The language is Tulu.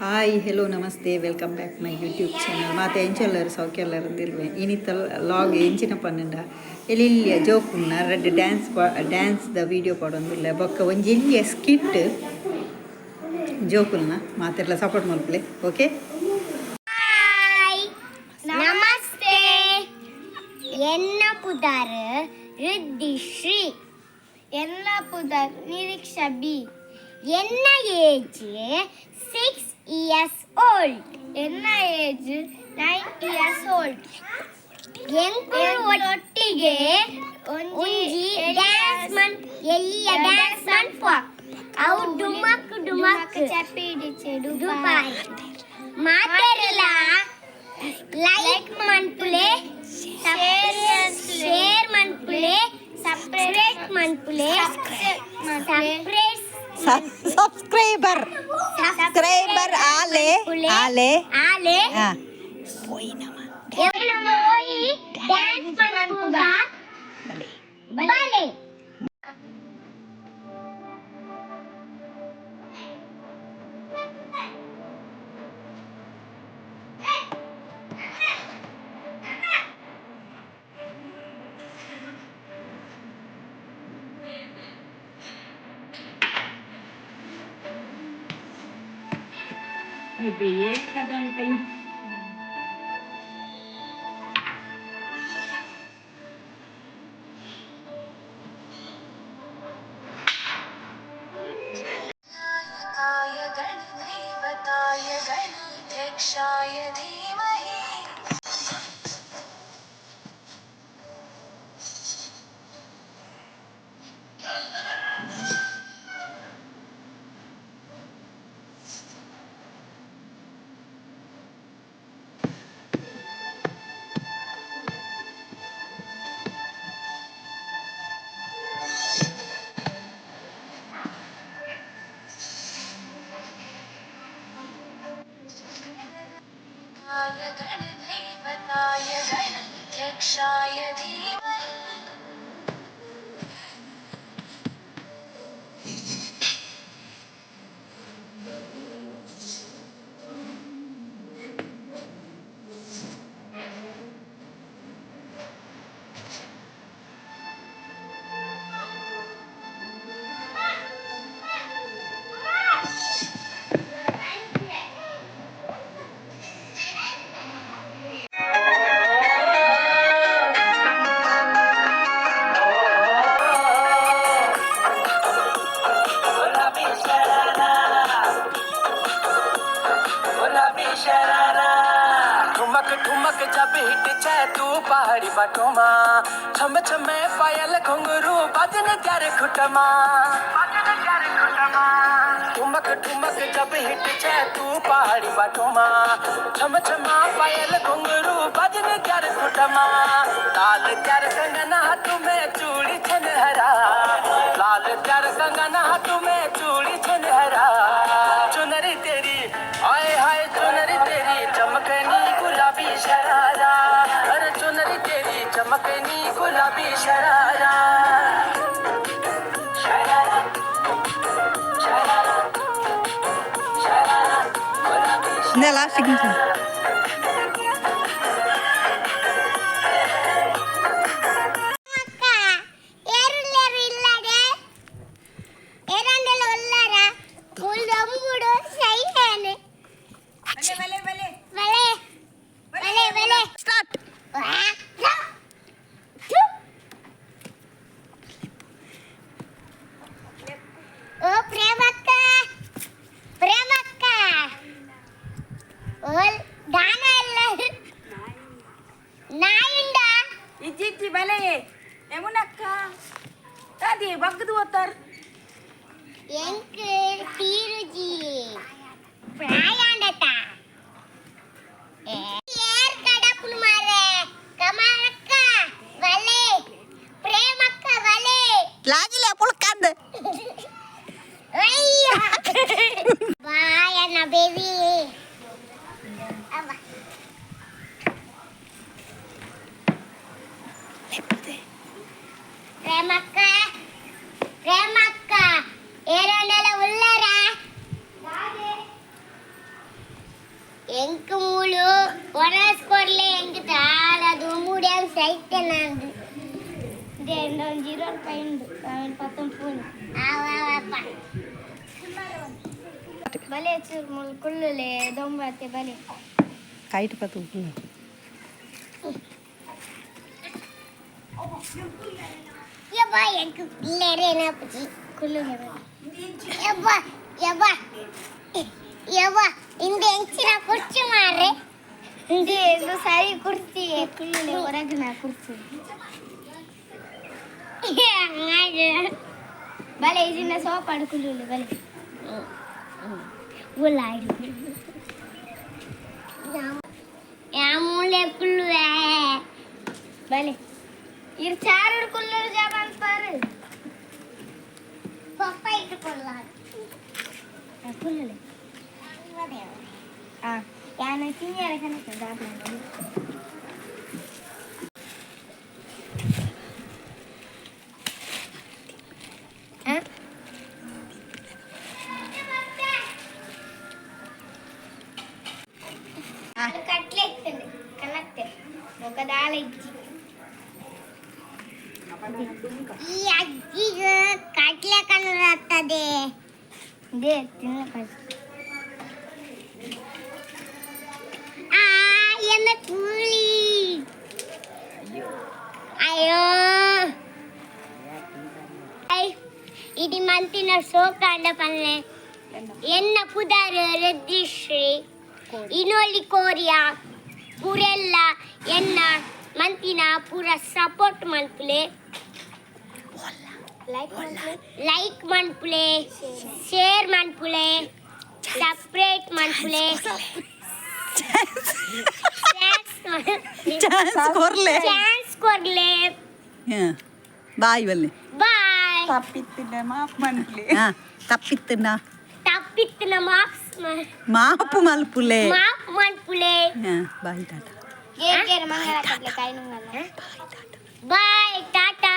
Hi, hello, namaste, welcome back my YouTube channel. ಮಾತೆ ಎಂಚೆಲ್ಲರು ಸೌಖ್ಯಲ್ಲರು? ಇನಿತ ವ್ಲಾಗ್ ಎಂಚಿನ ಪನ್ನಂಡ, ಎಲ್ಲಿಯ ಜೋಕುಲ್ನ ರಡ್ಡ್ ಡ್ಯಾನ್ಸ್ ಡ್ಯಾನ್ಸ್ the video ಪಾಡೊಂದುಲ್ಲ. ಬೊಕ್ಕ ಒಂಜಿ ಎಲ್ಲಿಯ ಸ್ಕಿಟ್ ಜೋಕುಲ್ನ. ಮಾತೆರ್ಲ ಸಪೋರ್ಟ್ ಮಲ್ಪಲೆ, ಓಕೆ. ಹಾಯ್, ನಮಸ್ತೆ. ಎನ್ನ ಪುದರ್ ರಿದ್ದಿಶ್ರೀ. ಎನ್ನ ಪುದರ್ ನಿರೀಕ್ಷಾ ಬಿ. ಎನ್ನ ಏಜ್ 6 ಇಯರ್ಸ್ ಓಲ್ಡ್. ಎನ್ನ ಏಜ್ 9 ಇಯರ್ಸ್ ಓಲ್ಡ್. ಎಂಕುಲು ಒಟ್ಟಿಗೆ ಒಂಜಿ ಡ್ಯಾನ್ಸ್ ಮನ್ ಎಲ್ಲಿಯ ಡ್ಯಾನ್ಸ್ ಮನ್ಪುವ. ಅವು ಡುಮಕ್ ಡುಮಕ್ ಚಪ್ಪಿಡಿಚೆಡು. ದುಬಾಯ್. ಮಾತೆರ್ಲ ಲೈಕ್ ಮನ್ಪುಲೆ, ಶೇರ್ ಮನ್ಪುಲೆ, ಸಬ್ಸ್ಕ್ರೈಬ್ ಮನ್ಪುಲೆ, ಸಬ್ಸ್ಕ್ರೈಬ್. ಸಬ್ಸ್ಕ್ರೈಬರ್, ಸಬ್ಸ್ಕ್ರೈಬರ್ ಆಲೆ ಆಲೆ. ಆಲೆ. ಹಾಂ, ಪೋಯಿನಮ. ನಮ್ಮ ಹೋಯಿ ಡ್ಯಾನ್ಸ್ ಮನ್ಪುಗ. ಬಲೆ. नायकाय गणदैवताय गणाध्यक्षाय धीमहि। नायकाय गणदैवताय गणाध्यक्षाय धीमहि। गुलाबी शरारा, गुलाबी शरारा। ठुमक ठुमक जब हिट छै तू पहाड़ी बाटोमा, छम छमे पायल घुंघरू बजन त्यार खुटमा, बजन त्यार खुटमा। ठुमक ठुमक जब हिट छै तू पहाड़ी बाटोमा, छम छमा पायल घुंघरू बजन त्यार खुटमा। लाल त्यार कंगना हाथ में चूड़ी छनहरा, लाल त्यार कंगना हाथ में चूड़ी छनहरा। चुनरी तेरी, आए हाय, चुनरी तेरी चमकनी गुलाबी शरारा। अरे चुनरी तेरी चमकनी गुलाबी शरारा, शरारा, शरारा, शरारा, गुलाबी. ಲಾಸ್ಟಿಗೆ. ಅಕ್ಕ, ಏರುಲ್ಲೇರು ಇಲ್ಲಡೆ? ಏರಂಡಲ ಉಲ್ಲಾರ ಮುಳ್ಳು ಸೈಹೇನೆ. ಬಲೆ ಬಲೆ ಬಲೆ. ಸ್ಟಾರ್ಟ್. ಸ್ಟಾರ್ಟ್. ಓ ಪ್ರೇಮಕ್ಕ, ಪ್ರೇಮಕ್ಕ, ಓ ದಾನ ಎಲ್ಲ ನಾಯುಂಡ. ಇಜ್ಜಿ ಇಜ್ಜಿ, ಬಲೆ ಯಮುನಕ್ಕ, ದಾದಿ ಬಗ್ಗದು ಓದ್ತಾರ. ಎಂಕ್ ತೀರುಜಿ. ಎಂಕ್ ಮೂಲು ಒಣಸ್ ಕೊರ್ಲೆ. ಎಂಕ್ ದಾಲ ದುಂಬುಡ್ಯಾನ್ ಸೈತೆ ನಂದು. ಒಂಜಿ 20 ರೂಪಾಯಿ ಉಂಡು, ಆಮೇಲೆ ಪತ್ತೊಂದು ಫೋನ್. ಆವಪ್ಪ. ಬಲೆ ಚೂರು ಮುಲ್ ಕುಳ್ಳುಲೆ ದೊಂಬತ್ತೆ ಬಲೆ. ಕೈಟ್ ಪತ್ತು. ಯಬ್ಬ, ಎಂಕ್ ಪಿಲ್ಲೇರೆ ಏನಾಪುಜಿ. ಕುಳ್ಳುಲೆ ಬಲೆ. ಯಬ್ಬ ಯಬ್ಬ ಯಬ್ಬ, ಇಂದ ಎಂಚಿನ ಕುರ್ಚಿ ಮಾರ್ರೆ. ಇಂದು ಇದು ಸರಿ ಕುರ್ಚಿ, ಕುಳ್ಳುಲೆ ಹೊರಗಿನ ಕುರ್ಚಿ. ಬಲೆ ಇದಿನ ಸೋಪಾಡು ಕುಳ್ಳುಲೆ ಬಲೆ. ಉಲಾಡಿ ಮೂಲೆ ಕುಳ್ಳುವೆ. ಬಲೆ ಇರ್ ಚಾರು ಕುಲ್ಲುರು ಜಾಬನ್ ಪರ್. ಪಪ್ಪ ಇಟ್ಟುಕೊಳ್ಳ. ಕುಳ್ಳುಲೆ ಆ ಯಾನ ತಿನ್ಯಾರ ಕನಕ ದಾದ. ಕಟ್ಲೆ ಇರ್ತದೆ ಕನತ್ತೆ ಮೊಗದಾಳ ಇಜ್ಜಿ. ಈ ಅಜ್ಜಿಗೆ ಕಟ್ಲೆ ಕನ್ನಡತ್ತದೆ. They ತಿನ್ನ ಕಷ್ಟ. ಆ ಎನ್ನ ಕೂಲಿ, ಅಯ್ಯೋ. I ಇಡಿ ಮಂತಿನ ಸೋಕಾಂಡ ಪಲ್ಲೆ. ಎನ್ನ ಪುದಾರ್ ರೆದ್ದಿಶ್ರೀ ಇನೋಲಿ ಕೋರಿಯಾ ಪೂರೆಲ್ಲ ಎನ್ನ ಮಂತಿನ ಪೂರ ಸಪೋರ್ಟ್ ಮನ್ಪುಲೆ. ಲೈಕ್ ಮನ್ಪುಲೆ, ಶೇರ್ ಮನ್ಪುಲೆ, ಸಬ್ಸ್ಕ್ರೈಬ್ ಮನ್ಪುಲೆ. ಚಾನ್ಸ್ ಕೊರ್ಲೆ. ಚಾನ್ಸ್ ಕೊರ್ಲೆ. ಬಾಯ್ ಬಲ್ಲೆ. ಬಾಯ್. ತಪ್ಪಿತ್ತಿನ ಮಾಫ್ ಮನ್ಪುಲೆ. ಹಾ, ತಪ್ಪಿತ್ತನ. ತಪ್ಪಿತ್ತಿನ ಮಾಫ್. ಮಾಪು ಮಲ್ಪುಲೆ. ಮಾಫ್ ಮನ್ಪುಲೆ. ಬಾಯ್ ಟಾಟಾ. ಮಂಗಳ ಕಟ್ಲೆ ಕಾಯಿ ನುಂಗಲ್ಲ. ಬಾಯ್ ಟಾಟಾ.